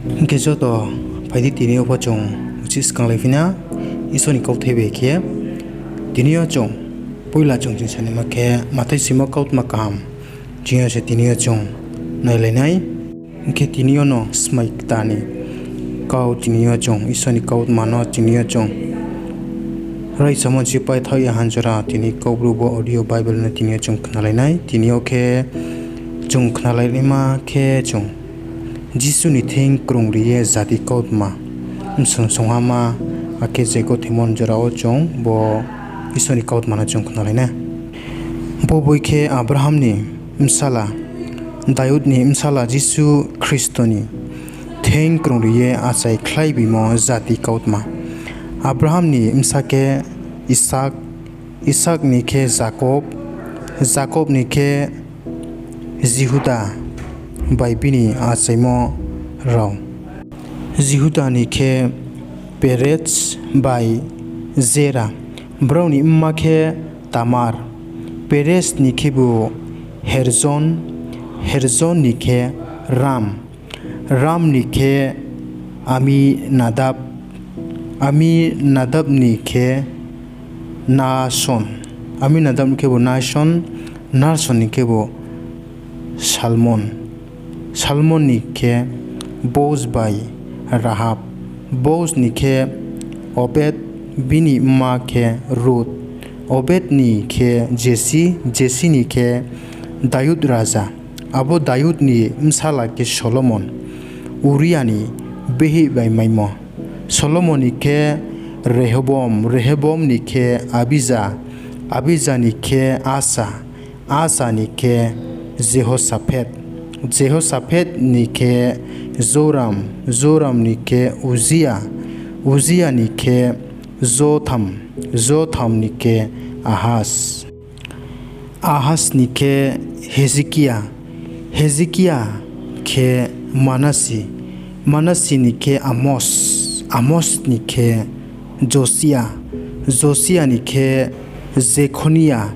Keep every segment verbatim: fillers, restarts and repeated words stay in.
Hing khe joto phai di, tini yo pho chung uchih skanglai phi na Isor ni kauthai bai khe. Tini yo chung poila chung ching sanaima khe Mathai soimo kautma kaham ching yo se tini yo chung nailai nai. Hing khe tini yo no smai kta ni kau, tini yo chung Isor ni kautma no tini yo chung raisamo chipai thaoh ya hanjora tini Kaubru bo audio Bible no tini yo chung khnalai nai. Tini yo khe chung khnalai naima khe chung Jisu ni thing krungri ye jati kautma bsung songhama, akhe je gothe mon jora wo chung bo Isor ni kautma no chung khnalai nai. Bo boi khe Abraham ni bsala, Dayud ni bsala Jisu Khristo ni thing krungri ye achai khlai bimo jati kautma. Abraham ni bsa khe Isak, Isak ni khe Jakob, Jakob ni khe Jihuda bai bini achaimo rao. Jihuda ni khe Peres bai Jera, brao ni mma khe Tamar. Peres ni khebu Herjon, Herjon ni khe Ram, Ram ni khe Aminadab, Aminadab ni khe Nason, Aminadab ni khebu Nason, Nason ni khebu Salmon, Salmon ni khe Boaz bai Rahab, Boaz ni khe Obed, bini mma khe Ruth, Obed ni khe Jesi, Jesi ni khe Dayud raja. Abo Dayud ni bsala khe Solomon, Uria ni bihih bai maimo. Solomon ni khe Rehobom, Rehobom ni khe Abija, Abija ni khe Asa, Asa ni khe Jehosaphet, Jehosaphet ni khe Joram, Joram ni khe Ujia, Ujia ni khe Jotham, Jotham ni khe Ahas, Ahas ni khe Hezekia, Hezekia khe Manasi, Manasi ni khe Amos, Amos ni khe Josia, Josia ni khe Jekhonia,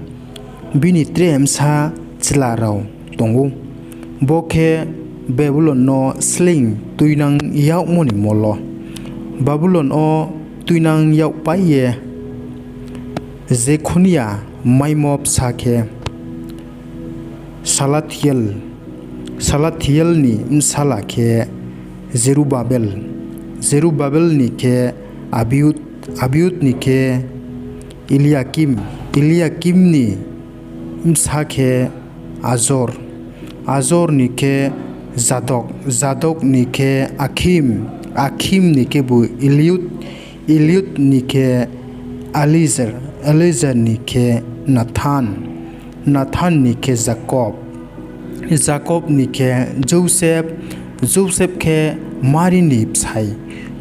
bini tre bsa chla rao tong ou. Bo khe Babulon no sleing tuinang yagmo ni mol wo. Babulon wo tuinang yagpai ye Jekhonia maimo bsa khe Salathiel, Salathiel ni bsala khe Jerubabel, Jerubabel ni khe Abiud, Abiud ni khe Eliakim, Eliakim ni bsa khe Azor, Azor ni khe Zadok, Zadok ni khe Akhim, Akhim ni khebu Eliud, Eliud ni khe Eleajar, Eleajar ni khe Nathan, Nathan ni khe Jakob, Jakob ni khe Joseph, Joseph khe Mari ni bsai.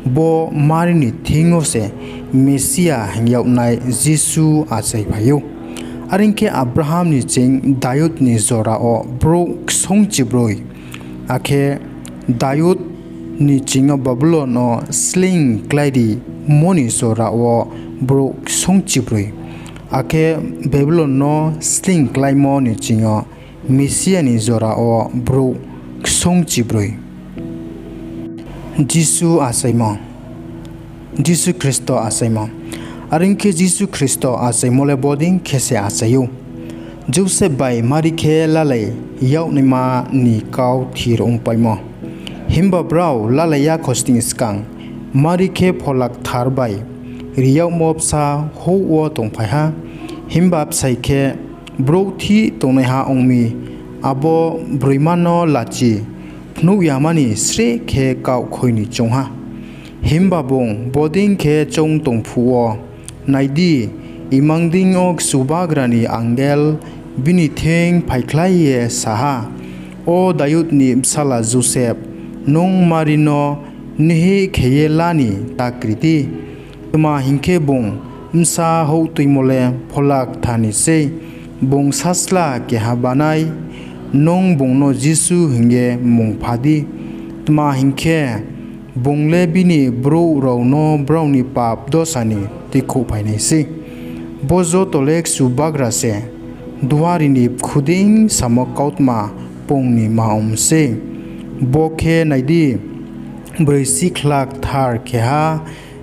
Bo Mari ni thing yo se Mesia hing yagnai Jisu achaiphai ou. Are ong khe Abraham ni ching Dayud ni jora wo brouh ksongchibroi. Akhe Dayud ni ching yo Babulon no sleing kláirimo ni jora wo brouh ksongchibroi. Akhe Babulon no sleing kláimo ni ching yo Mesia ni jora wo brouh ksongchibroi. Jisu achaimo, Jisu Khristo achaimo. Are ong khe Jisu Khristo achaimo le bodei khe se achai ou. Joseph bai Mari khe lalai yagnaima ni kau thir ongpaimo. Himba brao lalai ya khosning skang, Mari khe Phola Kthar bai ri yagmo bsa houh wo tongphai ha. Himba bsai khe brouh thih tongnaiha ong mi, abo broima no lachi phnuh yama ni sreh khe kaoh khoi ni choung ha. Himba bung bodei khe choung tong phuh wo, nai di, imang deing yo Chubagra ni angel bini thing phaikhlai ye sa ha, O Dayud ni bsala Joseph, nung Mari no nihih khe ye la ni ta kri di. Tma hing khe, bung bsa houh tuimo le Phola Kthar ni sei. Bung sachla keha bá nai, nung bung no Jisu hing ye mmung pha di. Tma hing khe, bung le bini brouh rao no brao ni pap dosa ni tuikhouh phainai sei. Bo joto le Chubagra se, duari ni bkhu dei samo kautma pung ni ma ong mi sei. Bo khe nai di, Broi sikhla kthar keha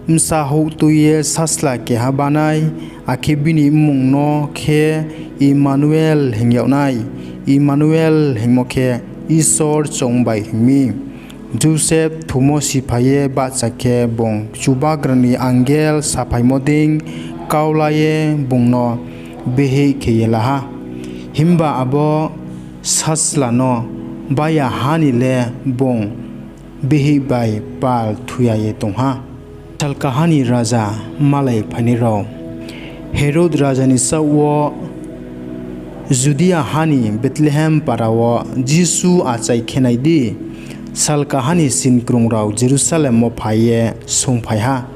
bsa houh tui ye sachla keha bá nai, akhe bini mmung no khe Immanuel hing yag nai. Immanuel hingmo khe Isor chung bai hing mi. Joseph thumo siphai ye bahcha khe, bung Chubagra ni angel saphaimo dei kau la ye bung no bihih khe ye la ha. Himba abo sachla no bá ya ha ni le bung bihih bai pal thu ya ye tong ha. Salkaha ni Raja Malai Phainai rao Herod raja ni saoh wo Judia ha ni Bethlehem para wo Jisu achai khe nai di. Salkaha ni sinkrung rao Jerusalem wo phai ye swunngphai ha,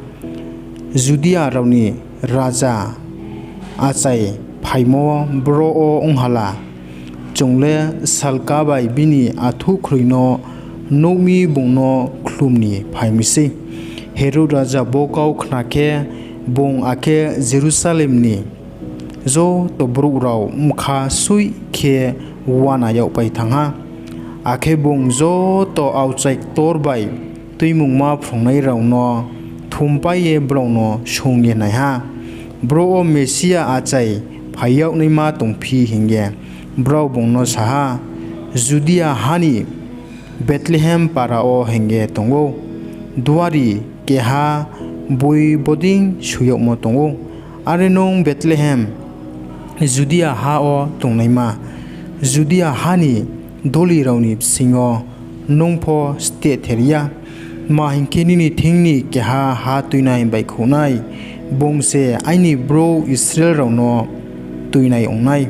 Judia rao ni raja achaiphaimo bro wo ong ha la? Chung le salka bai bini athuhkhroi no nuh mi bung no khlum ni phai mi sei. Herod raja bo kau khna khe, bung akhe Jerusalem ni joto brouh rao bkha soih khe uana yagpai thanng ha. Akhe bung joto aokchai ktor bai Tuimungma phrungnai rao no thumpai ye brao no swunng ye nai ha, Bro wo Mesia achaiphai yag naima tongphi? hing ye. Brao bung no sa ha, Judia ha ni Bethlehem para wo hing ye tong ou, duari keha boi bodei soi yagmo tong ou: ‘Are nung Bethlehem, Judia ha wo tongnaima, Judia ha ni doli rao ni bsing yo nung pho stehther ya; tma hing khe, nini thing ni keha hatuinai baihkhouh nai, bung se aini brouh Israel rao no tuinai ong nai.’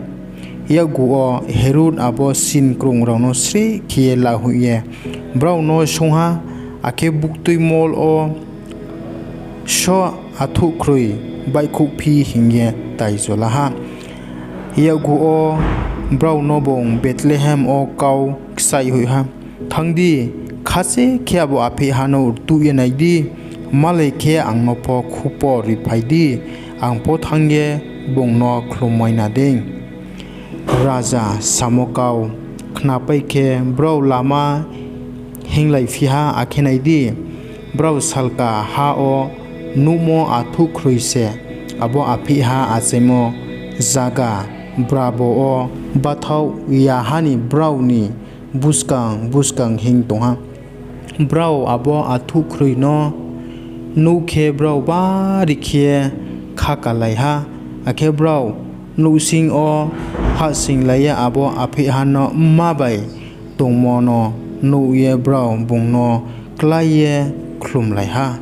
Yakgu wo Herod abo sinkrung rao no sreh khe ye lahoih ye brao no swunng ha, akhe buktui mol wo só athuhkhroi baihkhouhphi hing ye taijo la ha. Yakgu wo brao no bung Bethlehem wo kau kchaih hoih ha, Thanng di, khasaih khe abo apheihha no rtuh ye nai di, malai khe ang no pho khupor riphai di, ang pho thanng ye bung no khlum mai na dei. Raja samo kau khnapai khe, brao lama hinglaiphi ha, akhe nai di, brao salkaha wo nuhmo athuhkhroi se abo apheihha achaimo zaga brabo wo bathaoh ya ha ni brao ni buskang buskang hinng tong ha. Brao abo athuhkhroi no nuh khe, brao bari khe khakalai ha, akhe brao nouhsing yo hahsoinglai ye abo apheihha no mma bai tongmo no nuh ye brao bung no klái ye khlumlai ha.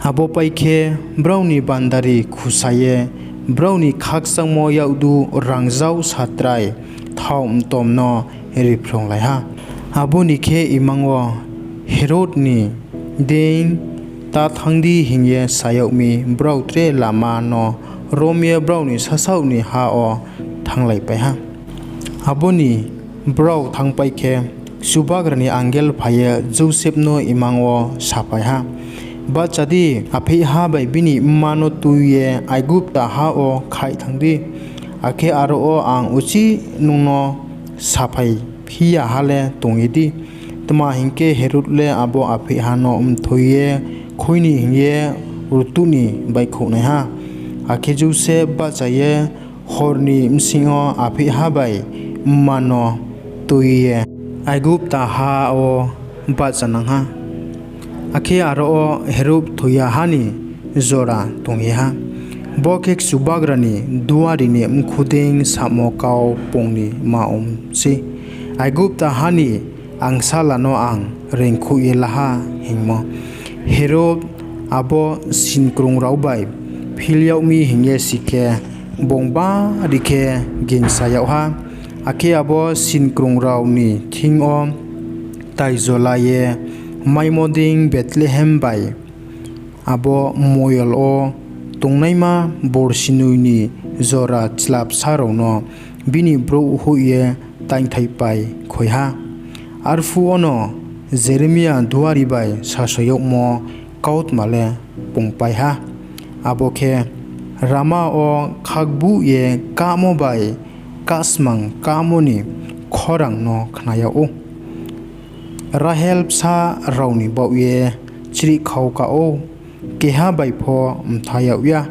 Abo pái khe, brao ni bandari khusa ye brao ni khakchangmo yakdu rangzag satrai thao mtom no riphrunglai ha. Abo ni khe imang wo Herod ni dei ta thanng di hing ye sa yag mi, brao tre lama no rom ye brao ni sasaoh ni ha wo thannglaipai ha. Abo ni brao thanngpai khe, Chubagra ni angel phai ye Joseph no imang wo saphai ha, Bahcha di, apheihha bai bini mma no tui ye Aigupta ha wo khaih thanng di, akhe aro wo ang uchih nung no saphaiphi ya ha le tong ye di. Tma hing khe, Herod le abo apheihha no mthoi ye khui ni hing ye rtuh ni baihkhouhnaiha. Akhe Joseph bahcha ye hor ni bsing yo apheihha bai mma no tui ye Aigupta ha wo bahchanang ha. Akhe aro wo Herod thoi ya ha ni jora tong ye ha. Bo khe Chubagra ni duari ni mkhu dei samo kau pung ni ma ong sei, Aigupta ha ni angsala no ang reingkhouh ye la ha hingmo. Herod abo sinkrung rao bai phil yag mi hing ye si khe, bung bari khe gingsa yag ha. Akhe abo sinkrung rao ni thing yo taijo la ye maimo dei Bethlehem bai abo moyol wo tongnaima borsinoi ni jora chla bsa rao no bini brouh hoih ye taingthaipai khui ha. Arphuh wono Jeremia duari bai sasaoh yagmo kautma le pungpai ha. Abo khe, Rama wo khakbuh ye kahmo bai kahsmang kahmo ni khorang no khna yag ou. Rahel bsa rao ni baoh ye chrihkhau kah ou, keha bai pho mtha yag ya;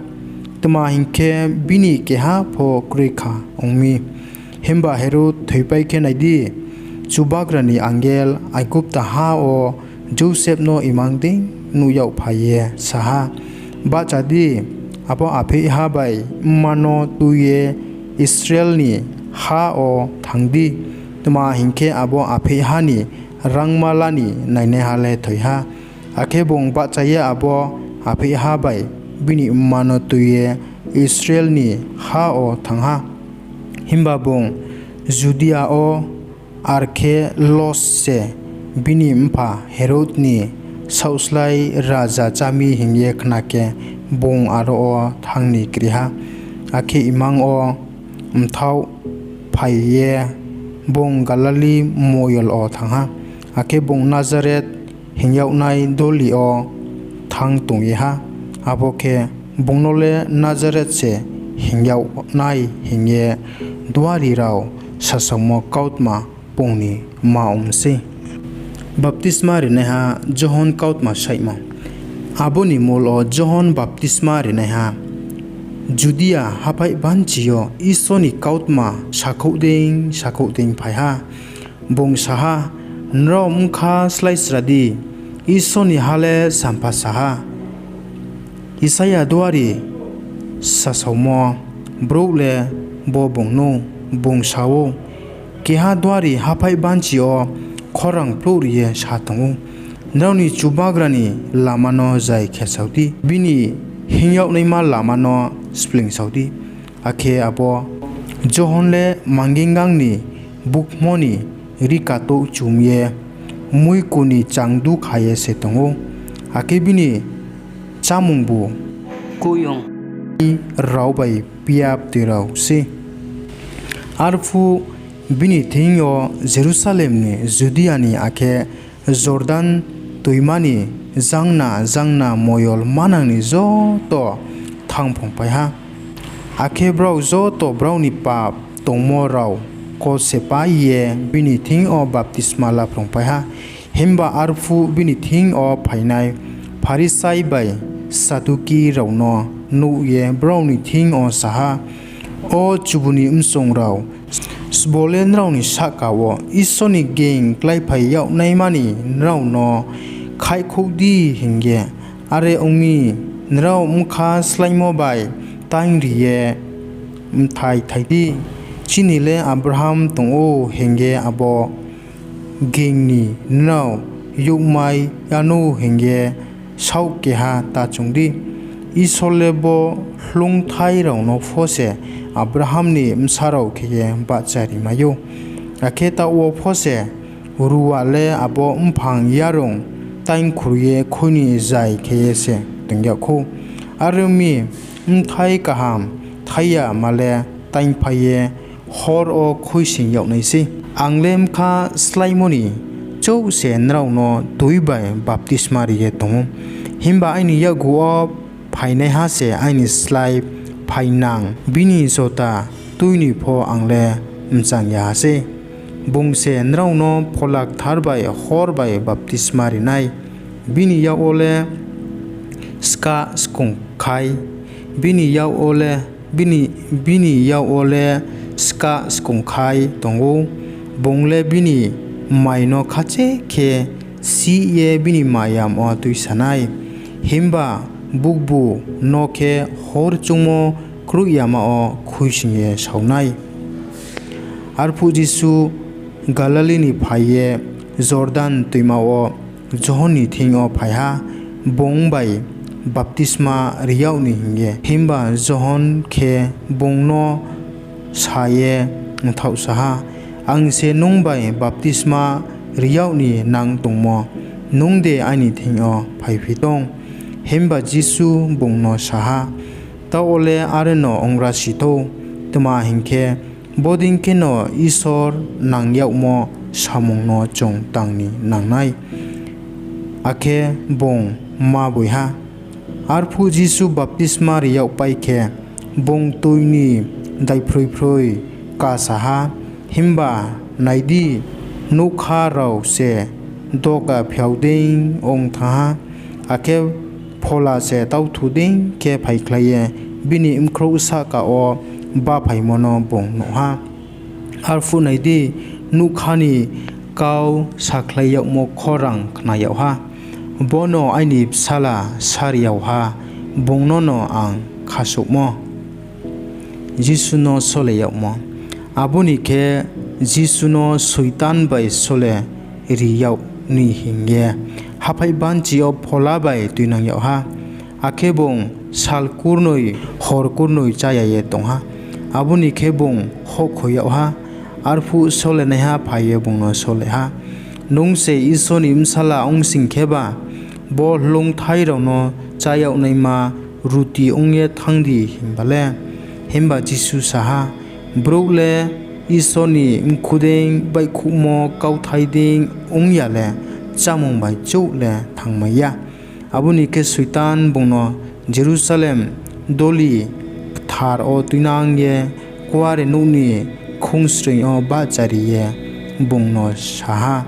tma hing khe, bini keha pho kroikha ong mi. Himba Herod thoipai khe, nai di, Chubagra ni angel Aigupta ha wo Joseph no imang dei nuh yagphai ye sa ha, Bahcha di, abo apheihha bai mma no tui ye Israel ni ha wo thanng di; tma hing khe, abo apheihha ni rangma la ni nainaiha le thoi ha. Akhe bung bahcha ye abo apheihha bai bini mma no tui ye Israel ni ha wo thanng ha. Himba bung Judia wo Arkhelos se bini mpha Herod ni saohslái raja chá mi hing ye khna khe, bung aro wo thanng ni kri ha. Akhe imang wo mthaoh phai ye bung Galili moyol wo thanng ha. Akhe bung Nazaret hing yagnai doli yo thanng tong ye ha. Abo khe bung no le Nazaret se hing yag nai hing ye duari rao sasaomo kautma pung ni ma ong mi sei. Baptisma rinaiha Johon kautma saihmo. Abo ni mol wo Johon baptisma rinaiha Judia haphaih banchi yo Isor ni kautma sakhouh dei sakhouh dei phai ha. Bung sa ha, Nrao bkha sláisra di, Isor ni ha le samphasa ha. Isaia duari sasaomo brouh le bo bung nou, bung sa ou, Keha duari haphaih banchi yo khorang plouhri ye sa tong ou, ‘Nrao ni Chubagra ni lama no zai khesao di, bini hing yag naima lama no splengsao di.’ Akhe abo Johon le mangingang ni bukhmo ni rikatouh chum ye muiku ni changdu kha ye se tong ou, akhe bini chámungbu kuiyong rao bai piaptoi rao sei. Arphuh bini thing yo Jerusalem ni, Judia ni, akhe Jordan toima ni jangna jangna moyol manang ni joto thanngphrungpai ha. Akhe brao joto brao ni pap tongmo rao kose pai ye bini thing yo baptisma laphrungpai ha. Himba arphuh bini thing yo phainai Pharisai bai Saduki rao no nuh ye brao ni thing yo sa ha, O chubu ni msong rao, sbo le nrao ni sahka wo Isor ni ging kláiphai yag naima ni nrao no khaihkhouh di hing ye? Are ong mi, nrao bkha sláimo bai taingri ye bthai thai di. Chini le Abraham tong ou hing ye abo ging ni nrao youhmai yanou hing ye saoh keha ta choung di. Isor le bo hloungthai rao no pho se Abraham ni bsa rao khe ye bahchari mai ou. Akhe taoh wo pho se, Ruwa le abo mphang yarung taingkhru ye khui ni zai khe ye se toing yag khou. Are ong mi, bthai kaham thai yama le taingphai ye horr wo khuisoing yag nai sei. Ang le bkha sláimo ni chouh se nrao no tui bai baptisma ri ye tong ou, himba aini yakgu wo phainaiha se aini slái phainang, bini jota tui ni pho ang le mchang ya ha sei. Bung se nrao no Phola Kthar bai horr bai baptisma ri nai. Bini yak wo le skah skungkhai, bini yak wo le, bini, bini yak wo le skah skungkhai tong ou. Bung le bini mai no khacheih khe sih ye bini mayam wo tuisa nai. Himba bukbu no khe horr choungmo kroih yama wo khuisoing ye sao nai. Arphuh Jisu Galili ni phai ye Jordan toima wo Johon ni thing yo phai ha, bung bai baptisma ri yag ni hing ye. Himba Johon khe bung no sa ye mthaohsa ha, Ang se nung bai baptisma ri yag ni nang tongmo, nung de aini thing yo phaiphi tong? Himba Jisu bung no sa ha, Taoh wo le areno onggra si thou, tma hing khe, bodei kheno Isor nang yagmo samung no chung tang ni nang nai. Akhe bung maboi ha. Arphuh Jisu baptisma ri yagpai khe, bung toi ni daiphroi phroi kasa ha; himba nai di, nougkha rao se doka phiao dei ong thanng ha, akhe Phola se tauthu dei khe phaikhlai ye bini bkhrouh sahka wo baphaimo no bung nuh ha. Arphuh nai di, nougkha ni kau sakhlai yagmo khorang khna yag ha, ‘Bono aini Bsala sari yag ha, bung nono ang khasouhmo.’ Jisu no Sole Yagmo Abo ni khe Jisu no Soitan bai sole ri yag ni hing ye haphaih banchi yo Phola bai tuinang yag ha. Akhe bung sal kurnoi hor kurnoi chá ya ye tong ha. Abo ni khe bung houhkhoi yag ha. Arphuh solenaiha phai ye bung no sole ha, Nung se Isor ni Bsala ong sing kheba, bo hloungthai rao no chá yag naima ruti ong ye thanng di himba le. Himba Jisu sa ha, Brouh le Isor ni mkhu dei baihkhouhmo kauthai dei ong ya le, chámung bai chouh le thanngmai ya. Abo ni khe Soitan bung no Jerusalem doli kthar wo tuinang ye Kuarenouh ni khungsreing yo bahchari ye bung no sa ha,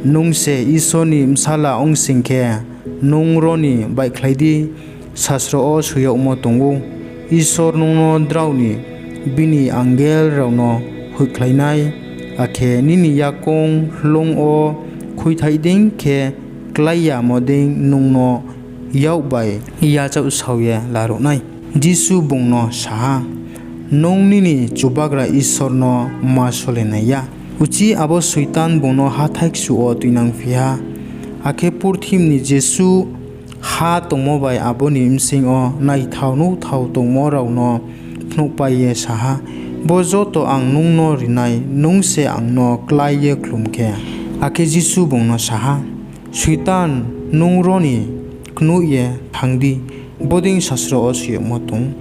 Nung se Isor ni Bsala ong sing khe, nung ro ni baihkhlai di. Sasro wo soi yagmo tong ou, ‘Isor nung no drao ni bini angel rao no hoihkhlai nai, akhe nini yakoung hloung wo khuithaih dei khe klái yamo dei nung no yak bai yachaohsao ye laruh nai.’ Jisu bung no sa ha, Nung nini Chubagra Isor no ma solenai ya. Uchih abo Soitan bung no hathái kchuh wo tuinangphi ha. Akhe purthimbi ni jesuh ha tongmo bai abo ni bsing yo naithao nuhthao tongmo rao no phnuhpai ye sa ha, Bo joto ang nung no ri nai, nung se ang no klái ye khlum khe. Akhe Jisu bung no sa ha, Soitan, nung ro ni knoih ye thanng di. Bodei sasro wo soi yagmo tong,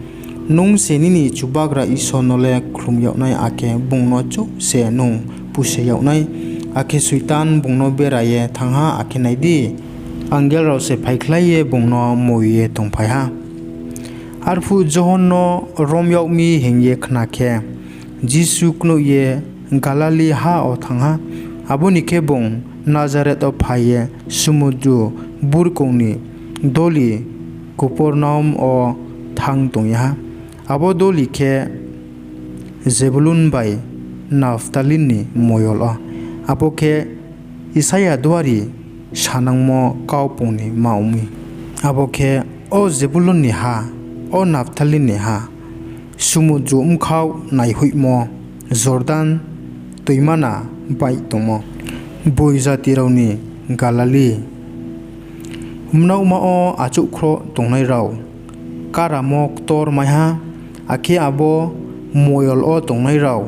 ‘Nung se nini Chubagra Isor no le khlum yag nai, akhe bung no chouh se nung puse yag nai.’ Akhe Soitan bung no bera ye thanng ha, akhe nai di, angel rao se phaikhlai ye bung no moi ye tongphai ha. Arphuh Johon no rom yag mi hing ye khna khe, Jisu knoih ye Galili ha wo thanng ha. Abo ni khe bung Nazareth wo phai ye sumundru burkoing ni doli Kophornaum wo thanng tong ha. Abo doli khe Zebulun bai Naphtali ni moyol wo. Abo khe Isaia duari sanangmo kaupung ni ma ong mi, Abo khe, O Zebulun ni ha, o Naphtali ni ha, sumundru bkhaoh naihoihmo, Jordan toimana baih tongmo, gboing jati rao ni Galili! Mnaohma wo achouhkhroh tongnai rao karamo ktor mai ha, akhe abo moyol wo tongnai rao,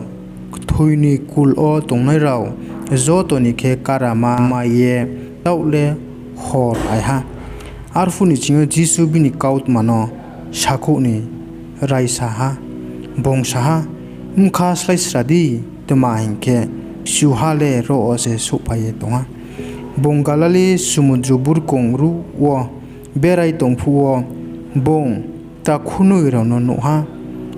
kthoi ni kul wo tongnai rao joto ni khe karama mai ye taoh le hor ai ha. Arphuh ni ching yo Jisu bini kautma no sakhouh ni raisa ha. Bung sa ha, Bkha sláisra di, tma hing khe, kchuha le ro wo se souhphai ye tong ha. Bung Galili sumundru burkoing ruh wo berai tong phuh wo, bung takhunoi rao no nuh ha.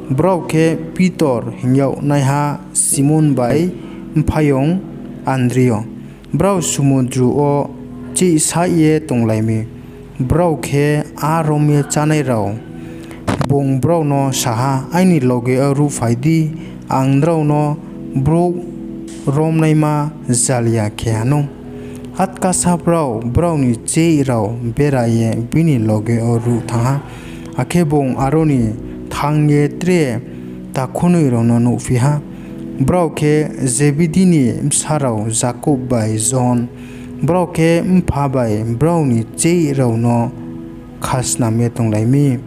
Brao khe Pitor hing yagnaiha Simon bai mphaiyong Andrio. Brao sumundru wo cheihsaih ye tonglai mi, brao khe á rom ye chánai rao. Bung brao no sa ha, Aini loge wo ruhphai di, ang nrao no brouh romnaima jal ya khe ha nou. Atkasa brao brao ni cheih rao bera ye bini loge wo ruh thanng ha. Akhe bung aro ni thanng ye tre takhunoi rao no nuhphi ha. Brao khe Zebedi ni bsa rao Jakob bai Johon. Brao khe mpha bai brao ni cheih rao no khasnam ye tonglai mi.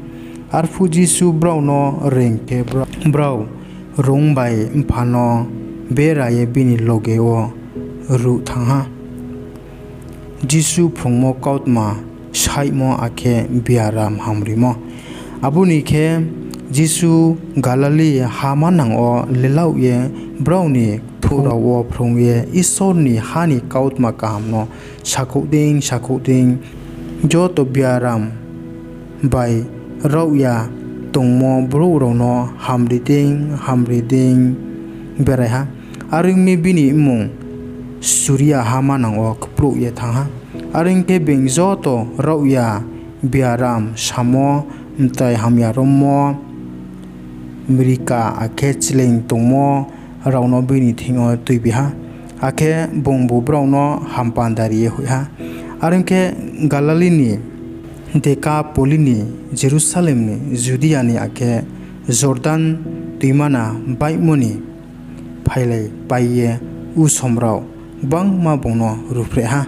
Arphuh Jisu brao no reing khe, brao rung bai mpha no bera ye bini loge wo ruh thanng ha. Jisu Phrungmo Kautma Saihmo Akhe Biaram Hamrimo Abo ni khe, Jisu Galili ha manang wo lelaoh ye brao ni kthuh rao wo phrung ye Isor ni ha ni kautma kaham no sakhouh dei sakhouh dei, joto biaram bai raohya tongmo brouh rao no hamri dei hamri dei berai ha. Are ong mi, bini mmung Suria ha manang wo kplouh ye thanng ha. Are ong khe, being joto raohya, biaram samo, mtai hamya rommo, mrika akhe chleing tongmo rao no bini thing yo tuibi ha, akhe bungbu brao no hampandari ye hoih ha. Are ong khe, Galili ni Dekapoli ni, Jerusalem ni, Judia ni akhe Jordan tuimana baihmo ni phailaipai ye usom rao gbangma bung no ruhphreh ha.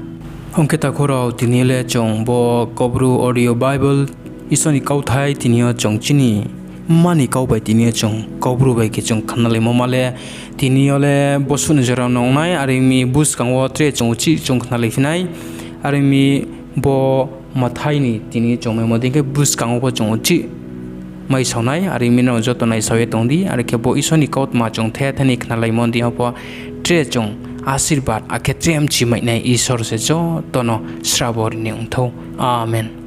Ong khe takhu rao, tini yo le chung bo Kaubru Audio Bible, Isor ni kauthai tini yo chung chini mma ni kau bai tini yo chung Kaubru bai khe chung khnalaimo ma le, tini yo le bosuh ni jora no ong nai, are ong mi buskang wo tre chung uchih chung khnalaiphi nai, are ong mi bo Mathai ni tini yo chung maimo dei khe buskang wo pho chung uchih maisao nai, are ong mi nrao joto naisao ye tong di, are khe bo Isor ni kautma chung the the ni khnalaimo dei yo pho tre chung asirbad akhe tre mchi mainai Isor se joto no srabo ri ni ong thou. Amen.